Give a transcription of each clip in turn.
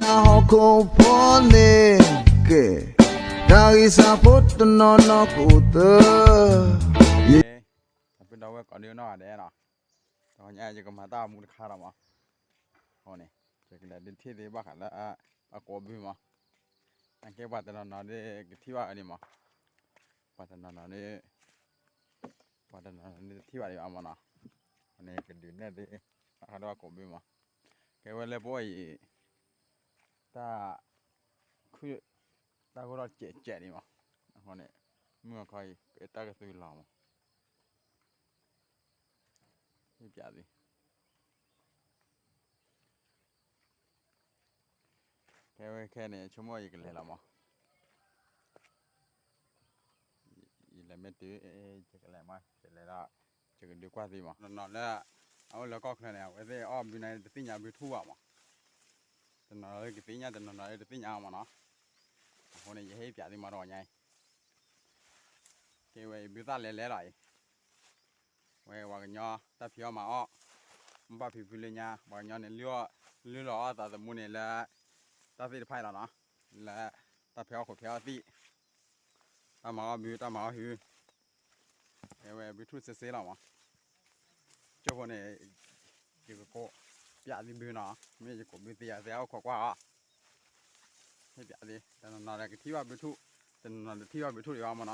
တၢ်ဟီၣ်ခိၣ်ဖိန့ၣ်က့ၤ, တၢ်ဂံၢ်စၢ်ဖိတနီၤနီၤကအိၣ်သၢ, ပဒီဝဲၢ်ကိးဒုနီၢ်ဂၤဒဲးနီၤ, တနံၤအံၤယကမၤတၢ်မူတခါလီၤမး, အဃိန့ၣ် ယကလဲၤဒုးထံၣ်သ့ဘၣ်ဃးလၢ အကိးဘုမး, အကဲပှၤတနီၤနီၤဒ်ကထံၣ်ဘၣ်အီၤန့ၣ်မး, ပှၤတနီၤနီၤဒ် ပှၤတနီၤနီၤဒ်တထံၣ်ဘၣ်ဒံးဘၣ်မးနီၤ, အဃိန့ၣ် ယကဒုးနဲၣ်သ့ ဘၣ်ဃးဒီးအကိးဘုမး, ကဲဝဲလၢပအိၣ်အံၤ တၢ်ခုၣ် တၢ်ဂိၢ်ထီၣ်စဲးစဲးဒံးမး, အဃိန့ၣ် မုၢ်ဂီၤခီအံၤ ပတၢ်ကသုလီၤမး, ဟ့ၣ်ပၠးသု ကဲဝဲခဲန့ၣ် ဆိကမိၣ်ယကလဲၤလီၤမး, ယလဲၤမ့ၢ်တုၤ ယကလဲၤမး ယလဲၤဒီး ယကဒုးကွၢ်သ့မး, တနီၤလၢ အအိၣ်လၢကီၢ်ချၢန့ၣ် အဝဲသ့ၣ်အီၣ်ဘုန့ၣ် တသ့ၣ်ညါဘုထူၣ်ဘၣ်မး, တနီၤလၢကသ့ၣ်ညါ တနီၤနီၤလၢတသ့ၣ်ညါမးနီၤ, အဃိန့ၣ် ယဟ့ၣ်ပၠးသုမးတဂီၤညါအံၤ, ကဲဝဲအံၤ ဘုသၣ်လဲၤလဲၤလီၤအံၤ ဝဲပှၤကညီတၢ်ဖံးအီၣ်မၤအီၣ်, မ့ၢ်ဘၣ်ဖံးဖုလၢညါ ပှၤကညီန့ၣ် လုၢ်အီၣ် လုၢ်လီၤအီၣ်သးသမူန့ၣ်လၢ တၢ်သ့ၣ်တဖၣ်အံၤလီၤနီၤ, လၢတၢ်ဖဲးအီၣ်ခိးဖဲးအီၣ်သ့ၣ်, တၢ်မၤအီၣ်ဘု တၢ်မၤအီၣ်ဟု, အဝဲဘုထူၣ်စ့စ့လီၤမး, ကၠိဖိန့ၣ် ယကကိးပၠးသုဘုနီၤ, မ့ၢ်ယကိးဘုသ့ယၤသ့အအိၣ်ခိးကွၢ်အီၤ, ဟ့ၣ်ပၠးသု, တနီၤနီၤဒီးကထံၣ်ဘၣ်ဘုထူၣ်, တနီၤနီၤတထံၣ်ဘၣ်ဘုထူၣ်ဒံးဘၣ်မး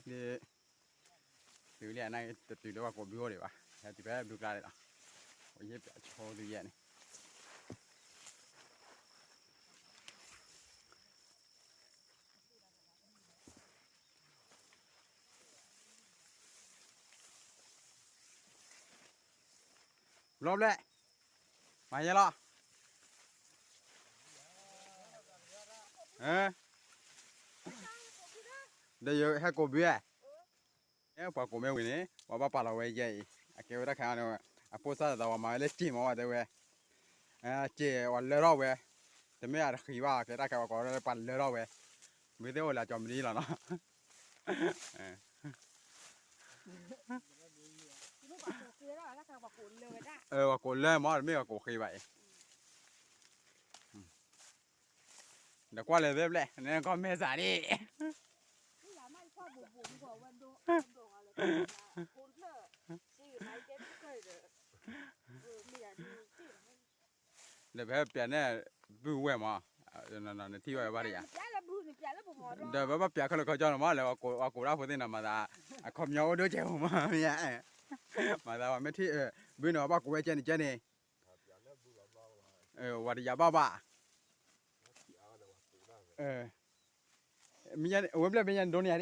နီၤ တုၤလံအနၢ်တတုၤလၢပှၤကိးဘုအိၣ်ဒံးဘၣ်, ဟဲတုၤဖဲဘုကျါဒံးလီၤ, ယဟ့ၣ်ပၠးဆိသုယဲၢ်န့ၣ် ဘျီဘျဲၣ်, မၤယဲလီၤ, ဒီးယဟဲကိးဘုဧါ, ပှၤကိးမ့ၢ်ဝံၤန့ၣ် ပှၤဘၣ်ပာ်လီၤဝဲယဲအံၤ အကဲဝဲတၢ်ခါန့ၣ် အဖိစၢ်သးဝဲမၤဝဲလၢစ့ၢ်မးဝဲတဲဝဲ, စ့ၢ်ဝဲလၢထီၣ်ဝဲ, တမ့ၢ်အတဃံဘၣ် ကဲတၢ်ခါပှၤကိးလၢပှၤလၢထီၣ်ဝဲ, ဘုသ့ၣ်အိၣ်လၢကၠီမနုၤလီၤနီၤ ပှၤကိးလၢမး တမ့ၢ်ပှၤကိးဃ့ဘၣ်အံၤ, ဒီးကွၢ်လၢသ့ဘျဲၣ် နကီၢ်မဲာ်စးဒ် ဒီးဖဲပျးန့ၣ် ဘုဝဲမး, နထံၣ်ဝဲဘၣ်တယၤ, ဒီးဘၣ်ပျးခဲလၢာ်ခဲဆ့န့ၣ်မး လဲၤဝဲကိးဒၣ်ဖိသ့ၣ်န့ၣ် မၤသး အခီပညီအိၣ်ဒိၣ်ကဲမး, မၤသးပှၤမ့ၢ်ထံၣ် ဘုန့ၣ် ပဘၣ်ကိးဝဲကဲန့ၣ်ကဲန့ၣ်, ဝဲတယၤဘၣ်ဘၣ် ဝဲဘျဲၣ်မ့ၢ်ညါဒိၣ်န့ၢ်ယၤဒ်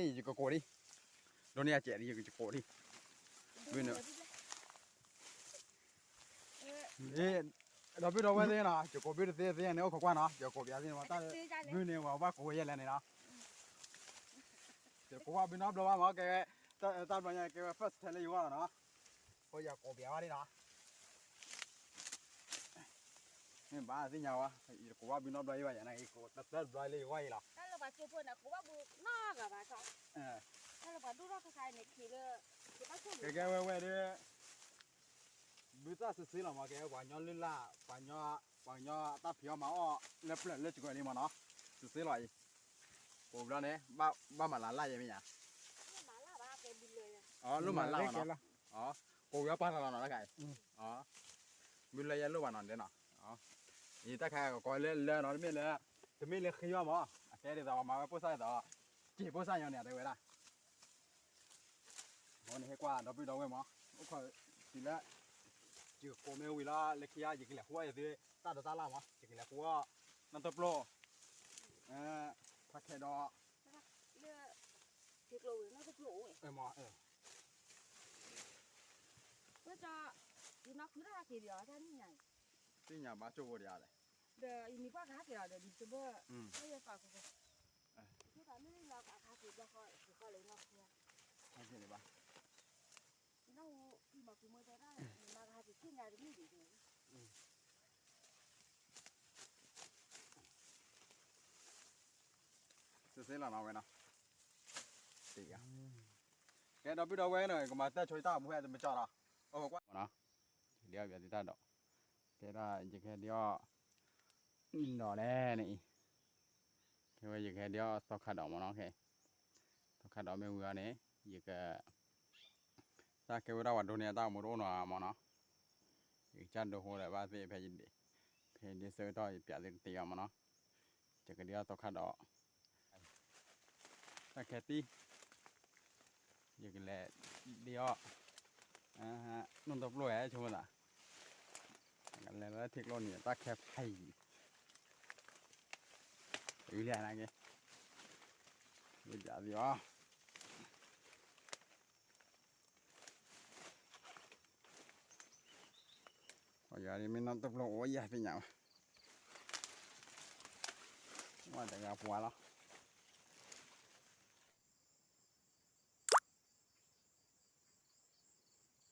ယကကိးဒံး, ဒိၣ်န့ၢ်ယၤစဲးဒ် ယကကိးဒံး, ဘုန့ၣ်, ဒီပုၢ်ဒီဝဲၢ်သ့ၣ်နီၤ ယကိးဘုတသ့သ့န့ၣ် အိၣ်ခိးကွၢ်နီၤ ယကိးပျးသ့ၣ်န့ၣ် တၢ်ဘုန့ၣ် ပှၤဘၣ်ကိးဝဲယဲလဲၣ်န့ၣ်နီၤ, ယကိးဘၣ်ဘုနီတဘျီဘၣ်မး ကဲဝဲ တၢ်ဘျီညါကဲဝဲ first time လၢယဂီၢ်လီၤနီၤ, အဃိယကိးပျးဝဲဒၣ်နီၤ မ့ၢ်ဘၣ်သ့ၣ်ညါဝဲ ယကိးဘၣ်ဘုနီတဘျီယဘၣ်ယၤန့ၣ် ယကိးတၢ်တဘျီလၢယဂီၢ်အံၤလီၤ, တၢ်လၢပှၤကၠိဖိန့ၣ် ကိးဘၣ်ဘုနီတဂၤဘၣ်ကီး, တၢ်လၢပှၤဒိၣ်ထီၣ်ခဲခါအံၤန့ၣ် ခံလၢ ကဲကဲဝဲဝဲဒၣ် ဘုသၣ်စ့စ့လီၤမး ကဲပှၤကညီလုၢ်လၢ် ပှၤကညီ ပှၤကညီတၢ်ဖံးအီၣ်မၤအီၣ်လၢပျၢၤလၢစကွဲးလံမးနီၤ, စ့စ့လီၤအံၤ, ကိးဘျီန့ၣ် ဘၣ်မၤလၢ်လၢ်ယဲမ့ၢ်ညါ, လိၣ်မၤလၢ်ဘၣ်နီၤ, ကိးဝံၤအပာ်လီၤလီၤနီၤတခါအံၤ, ဘုလၢယဲလိၣ်ဘၣ်နီၤဒဲးနီၤ, ယတၢ်ခါကကိးလၢလၢနီၤ တမ့ၢ်လၢ တမ့ၢ်လၢဃ့ဘၣ်မး အကဲဒ်သိးပှၤမၤဝဲပိၢ်စၢ်ဒ်သိး စ့ၢ်ပိၢ်စၢ်ညီန့ၣ် တဲဝဲဒၣ် အဃိန့ၣ်ဟ့ၣ်ကွၢ်ဒီပုၢ်ဒီဝဲၢ်မး အိၣ်ခိးတုၤလၢ ယကကိးမ့ၢ်ဝံၤလီၤ လၢခံယကလဲၤဃုအီၣ်ယသု တၢ်ဒိးတၢ်လၢ်မး ယကလဲၤဃုအီၣ် နီၢ်တပျိ ဖးခဲဒီး လၢ က့ၤကျိၤဝဲၤနီၢ်တပျိအိၣ်ဝဲ မး ဝဲကီး ယနီၢ်ခုတၢ်က့ၤဒီးတၢ်နံၣ်ညါ သ့ၣ်ညါဘၣ်ကၠိဖိဒံးဧါလဲၣ် ဒီးယမံၤပှၢ်ကဟးက့ၤလီၤဒီး ဒ်တဘၣ် လၢယပာ်ကီ ယသးမ့ၢ်လီၤကဟးက့ၤဘျီဃီ က့ၤဃီလၢယနီၢ်ခု ဟဲက့ၤန့ၣ်ဘၣ် ယနီၢ်ဟူ ယမၤကူမၢတဲတၢ် ယမၤကဟးက့ၤသ့ၣ်ညါတမံၤဒံး စ့စ့လီၤနီၤဝဲနီၤ ကဲဒီပုၢ်ဒီဝဲၢ်နီၤ ကမၤတၢ်ဆိတၢ်မူဟဲတမကၠီလီၤ အိၣ်ခိးကွၢ်နီၤ ဒ်အဘၣ်သ့ၣ်တၢ်ဒီး ပ တဲဒၣ်ယကဟဲဒ့အီၣ် ဒီးလဲၣ်န့ၣ်အံၤ, ကဲဝဲယကဟဲဒ့အီၣ်သီခါဒီးမ့ၢ်နီၤ, သီခါဒီးမ့ၢ်ဝံၤအီၤန့ၣ် ယက တၢ်ကဲဝဲဒၣ်ပှၤဒိန့ၢ်အတၢ်အိၣ်မူတအိၣ်နီၤမ့ၢ်နီၤ, ယကစၢ်ဒိဟိဒီးဘၣ်သ့ၣ်ဖဲ ဖဲယဒ့ဆၢကတီၢ်ယပျးသုတသ့အီၤမ့ၢ်နီၤ, ယကဒ့အီၣ်သီခါဒီး တၢ်ခဲတံၢ် ယကလဲၤဒ့အီၣ် နီၢ်တပျိၢ်ဟဲဆိကမိၣ်သး, လဲၤလၢထံကျိနံၤ တၢ်ခဲဖးယံၤ, အံၤလၢနာ်က့ ယပျးသုအီၤ ပှၤယၤဒ်မ့ၢ်နီၢ်တပျိၢ်အိၣ်ယၤသ့ၣ်ညါဘၣ်, ဝဲတဂၤပှၤလီၤ.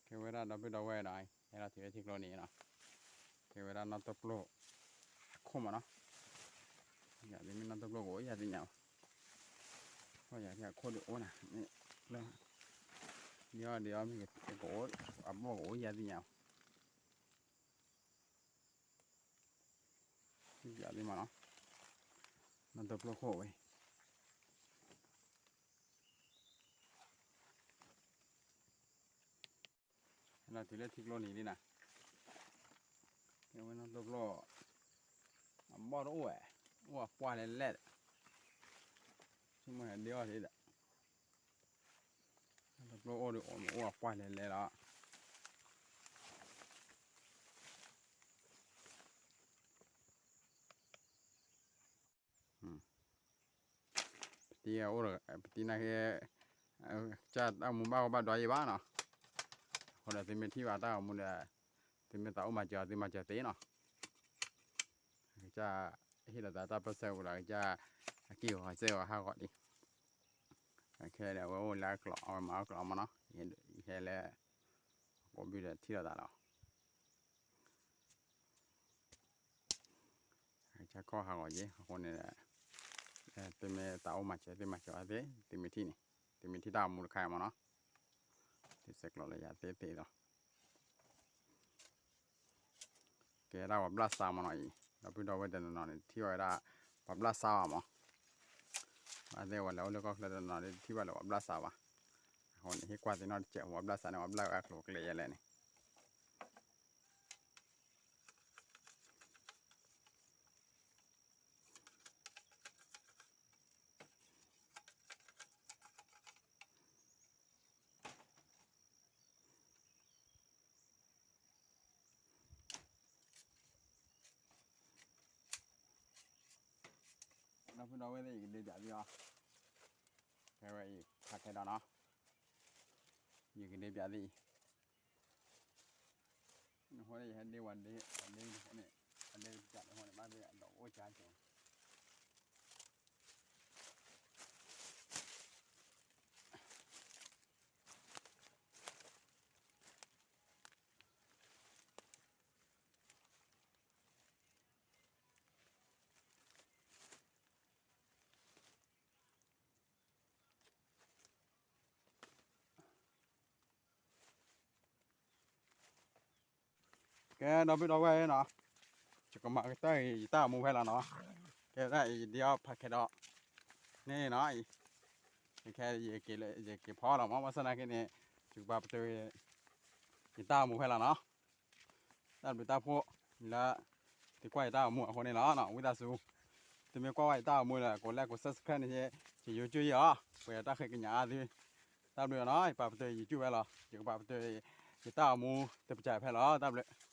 ကဲဝဲဒၣ်ဒီပုၢ်ဒီဝဲၢ်ဒီး ဟဲလီၤတုၤလၢထံကျိနံၤနီၤ, ကဲဝဲဒၣ်နီၢ်တပျိၢ်အခိၣ်မ့ၢ်နီၤ, ယၤဒ်မ့ၢ်နီၢ်တပျိၢ်ကအိၣ်ယၤသ့ၣ်ညါဘၣ်, ပှၤယၤဒ်အခိၣ်ဒ်အိၣ်နၤ, ဒ်အီၣ်ဒ်အီၣ်မ့ၢ်ကအိၣ် အဘီၣ်ကအိၣ်ယၤသ့ၣ်ညါဘၣ် ယၤသ့ၣ်မးနီၤ, နီၢ်တပျိၢ်ခိၣ်ဝဲ ဟဲလီၤတုၤလၢထံကျိနံၤလံနၤ, ကဲဝဲနီၢ်တပျိၢ် အဘီၣ်တအိၣ်ဝဲ, အိၣ်အပှၢ်လဲၤလဲၣ်ဒီး, ဆိကမိၣ်ဟဲဒ့အီၣ်ဒ်ဒီး, နီၢ်တပျိၢ်အိၣ်ဒီးအိၣ်မ့ၢ်အိၣ်အပှၢ်လဲၤလဲၣ်လီၤ. ပတံၤအိၣ်ဒီး ပတံၤနာ်က့ ကစၢ်တၢ်အိၣ်မူဘၣ်ဂီၢ်ဘၣ်ဒွးယံၤဘၣ်နီၤ, အဃိဒီးသုမ့ၢ်ထံၣ်ဘၣ်တၢ်အိၣ်မူဒီး သုမ့ၢ်သးအိၣ်မၤစၢၤ သုမၤစၢၤသ့နီၤ, ကစၢ်ဟ့ၣ်လီၤသးတၢ်ပၢၢ်ဆၢဝံၤဒီး ကစၢ်အက့ၢ်ဂီၤစဲဂီၤဟးဂီၤလံ, ခဲဒီးအဝဲအိၣ်လၢအကျိၤ အဝဲမၤအီၣ်ကျိၤမးနီၤ, ယဟဲလၢ ကိးဘုဒီးထံၣ်လိာ်သးလီၤ. ကစၢ်ကီၢ်ဟးဂီၤက့ၤ အဃိန့ၣ်ဒီး သုမ့ၢ်သးအိၣ်မၤစၢၤ သုမၤစၢၤအီၤသ့ သုမ့ၢ်ထံၣ်န့ၣ် သုမ့ၢ်ထံၣ်တၢ်အိၣ်မူတခါအံၤမးနီၤ, သုဆဲးကျိးလၢယၤသ့သ့လီၤ. ကဲဒၣ်ပှၤဘျၣ်စးမးနီၤအံၤ ဒီပုၢ်ဒီဝဲၢ်တနီၤနီၤန့ၣ် ထံၣ်ဘၣ်ဝဲဒၣ် ပှၤဘျၣ်စးဘၣ်မး, ဘၣ်သ့ၣ်ဝဲလၢအိၣ်လၢကီၢ်ချၢတနီၤနီၤန့ၣ် ထံၣ်ဘၣ်လၢပှၤဘျၣ်စးဘၣ်, အဃိန့ၣ် ဟ့ၣ်ကွၢ်သ့ၣ်နီၣ်တစဲး ပှၤဘျၣ်စးန့ၣ် ပှၤဘျၣ်ဝဲအကျိၤအကျဲယဲလဲၣ်န့ၣ် ဒီပုၢ်ဒီဝဲၢ်သ့ၣ် ယကဒ့ပၠးသုအီၤ, ဖဲဝဲအံၤ ဖးခဲဒီးနီၤ, ယကဒ့ပၠးသုအံၤ, နဃိန့ၣ် ယဟဲဒ့ဝဲဒ့ ဝဲဒ့နဃိန့ၣ်, ဝဲဒ့ပၠးနဃိန့ၣ် ဘၣ်သ့ၣ်အဒီးအိၣ်ကၢကၢ ကဲ ဒီပုၢ်ဒီဝဲၢ်နီၤ, ယကမၤကတၢၢ်အံၤ ယတၢ်အိၣ်မူဖဲလီၤနီၤ, ကဲဒၣ်အံၤ ယဒ့အီၣ်ဖးခဲဒီး န့ၣ်နီၤ, ခဲ ယက့ၤဖီလီၤမး ဘၣ်ဆၣ်သနာ်က့န့ၣ် ယကပာ်ပတုာ် ယတၢ်အိၣ်မူဖဲလီၤနီၤ. တၢ်ဘျုးတၢ်ဖှိၣ်လၢ သုကွၢ်ယတၢ်အိၣ်မူအဃိန့ၣ်လီၤ. ဝံသးစူၤ သုမ့ၢ်ကွၢ်ဝဲယတၢ်အိၣ်မူဒီး ကိး like ကိး subscribe န့ၣ် ယ YouTube ယၤအီၤ ပှဲၤတၢ်ဃ့ကညးအါသု. တၢ်ဘျုးနီၤ, ယပာ်ပတုာ် YouTube ဖဲလီၤ. ယကပာ်ပတုာ် ယတၢ်အိၣ်မူတပစၢ်ဖဲလီၤ. တၢ်ဘျုး